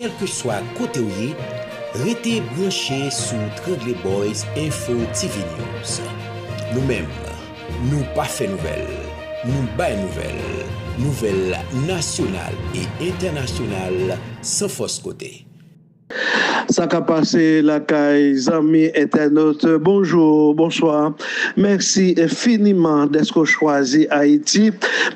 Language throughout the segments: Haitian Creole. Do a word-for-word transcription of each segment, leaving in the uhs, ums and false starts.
Kèlkeswa kote w ye, rete branche sou Trangle Boys Info T V News. Nou menm, nou pa fè nouvèl, nou bay nouvèl. Nouvèl nasyonal e entènasyonal san fòs kote. Sa k ap pase lakay zanmi entènot, bonjou, bonswa. Mèsi enfiniman dèske w chwazi Ayiti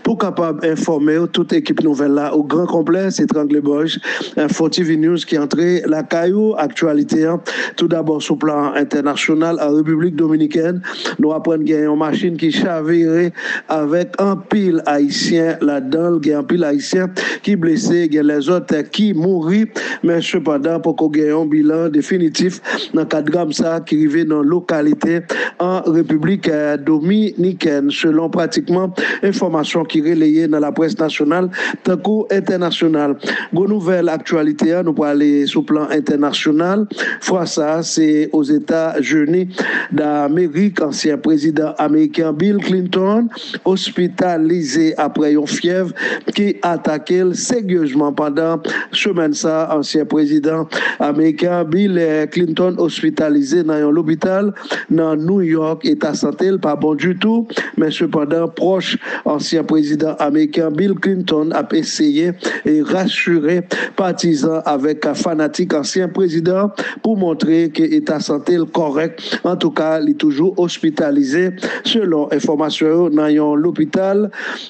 pou kapab enfòme w. Tout ekip nouvèl la o gran konplè, se Trangle Boys Info T V News ki antre lakay ou. Aktyalite an, toudabò sou plan entènasyonal, an Repiblik Dominikèn, nou aprann gen yon machin ki chavire avèk anpil Ayisyen ladan l. Gen anpil Ayisyen ki blese, gen lèzòt ki mouri, men sepandan poko gen yon bilan definitif nan kad dram sa ki rive nan lokalite an Repiblik, eh, Dominikèn, selon pratikman enfòmasyon ki releye nan laprès nasyonal tankou entènasyonal. Gwo nouvèl aktyalite a, nou prale sou plan entènasyonal. Fwa sa a, se Ozetazini Damerik, ansyen prezidan ameriken Bill Clinton ospitalize apre yon fyèv ki atake l seryezman pandan semèn sa a. Ansyen prezidan ameriken Bill, eh, Clinton ospitalize nan yon lopital nan New York. Eta sante l pa bon ditou, men sepandan, pwòch ansyen prezidan ameriken Bill Clinton ap eseye e rasire patizan avèk fanatik ansyen prezidan pou montre ke eta sante l kòrèk. Antouka, li toujou ospitalize, selon enfòmasyon yo, nan yon lopital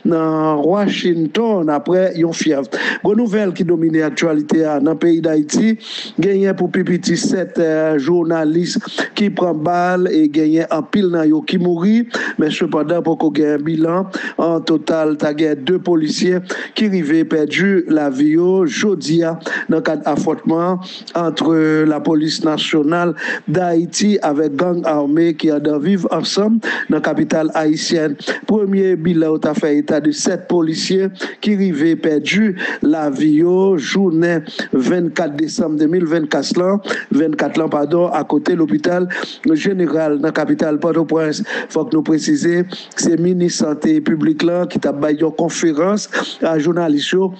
nan Washington apre yon fyèv. Gwo nouvèl ki domine aktyalite a nan peyi Dayiti, genyen pou pi piti sèt, eh, jounalis ki pran bal e genyen anpil nan yo ki mouri, men sepandan poko gen bilan. An total, ta gen de polisye ki rive pèdi lavi yo jodi a nan kad afwontman ant lapolis nasyonal Dayiti avèk gang ame ki andan Viv Ansanm nan kapital ayisyèn. Premye bilan yo ta fè eta de sèt polisye ki rive pèdi lavi yo jounen vennkat desanm de mil vennkat lan, vennkat lan, padon, akote lopital jeneral nan kapital Pòtoprens. Fòk nou presize, se minis sante piblik lan ki t ap bay yon konferans a jounalis yo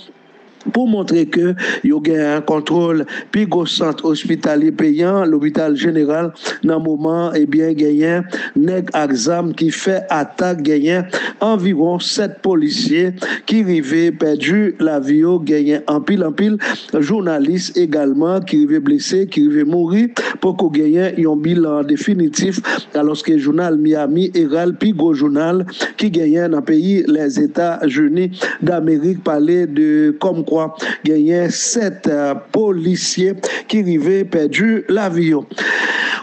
pou montre ke yo gen kontwòl pi gwo sant ospitalye peyi an, lopital jeneral, nan moman, ebyen, genyen nèg ak zam ki fè atak, genyen anviwon sèt polisye ki rive pèdi lavi yo, genyen anpil, anpil jounalis egalman ki rive blese, ki rive mouri, poko genyen yon bilan definitif, alòske jounal Miami Herald, pi gwo jounal ki genyen nan peyi Lèzetazini Damerik, pale de kòmkwa genyen sèt, eh, polisye ki rive pèdi lavi yo.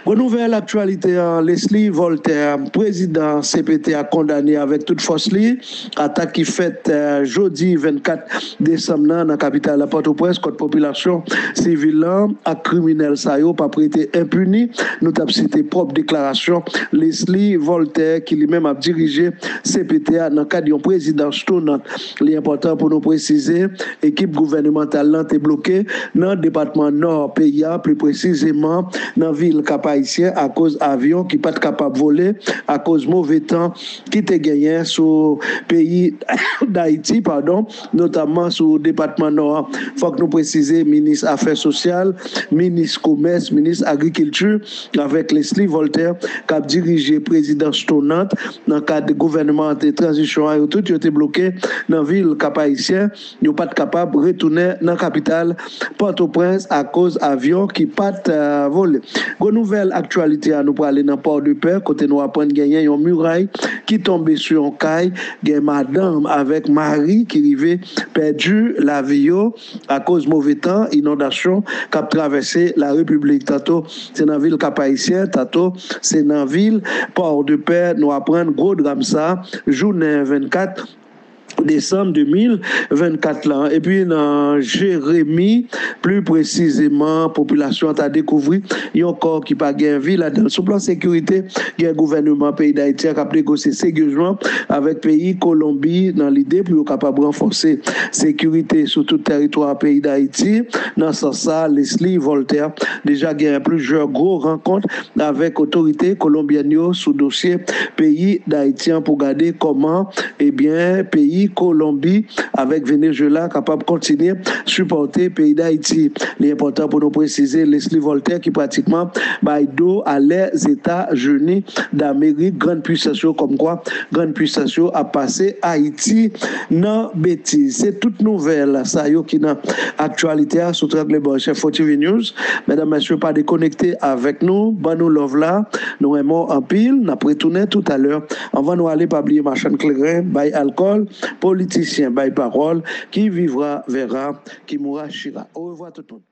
Gwo nouvèl aktyalite an, Leslie Voltaire, prezidan C P T a, kondane avèk tout fòs li atak ki fèt, eh, jodi vennkat desanm nan, nan kapital la, Pòtoprens, kot popilasyon sivil lan ak kriminèl sa yo p ap rete enpini. Nou t ap site pwòp deklarasyon Leslie Voltaire, ki li menm ap dirije C P T a nan kad yon prezidans tounant. Li enpòtan pou nou presize, ekip gouvènemantal lan te bloke nan depatman Nò peyi a, pli presizeman nan vil Kap Ayisyen, akoz avyon ki pa t kapab vole akoz move tan ki te genyen sou peyi Dayiti, padon, notamman sou depatman Nò a. Fòk nou presize, minis afè sosyal, minis komès, minis agrikilti, avèk Leslie Voltaire, k ap dirije prezidans tounant nan kad gouvènman de tranzisyon an, yo tout yo te bloke nan vil Kap Ayisyen. Yo pa t kapab retounen nan kapital Pòtoprens akoz avyon ki pa t, eh, vole. Gwo nouvèl aktyalite a, nou prale nan Pòdepè, kote nou aprann genyen yon miray ki tonbe sou yon kay. Gen madanm avèk mari ki rive pèdi lavi yo akoz move tan, inondasyon k ap travèse Larepiblik. Tanto se nan vil Kap Ayisyen, tanto se nan vil Pòdepè. Nou aprann gwo dram sa, jounen vennkat desanm de mil vennkat lan. Epi nan Jeremi, pli presizeman, popilasyon an ta dekouvri yon kò ki pa gen vi ladan l. Sou plan sekirite, gen gouvèneman peyi Dayiti a k ap negosye seryezman avèk peyi Kolonbi nan lide pou yo kapab ranfòse sekirite sou tout tèritwa peyi Dayiti. Nan sans sa, Leslie Voltaire deja gen plizyè gwo rankont avèk otorite kolonbyèn yo sou dosye peyi Dayiti an pou gade kòman, ebyen, peyi Kolonbi avèk Venezuela kapab kontinye sipòte peyi Dayiti. Ayiti. Li enpòtan pou nou presize Leslie Voltaire ki pratikman bay do a Lèzetazini Damerik, grann pwisans yo, kòmkwa grann pwisans yo ap pase Ayiti nan betiz. Se tout nouvèl sa yo ki nan aktyalite a sou Trangle Bò Chèf Fo T V News. Medam, mesye, pa dekonekte avèk nou. Ban nou love la. Nou renmen w anpil. N ap retounen toutalè. Anvan nou ale, pa bliye machann kleren bay alkòl, politisyen bay pawòl, qui vivra verra, qui mourra chira. Orevwa tout moun.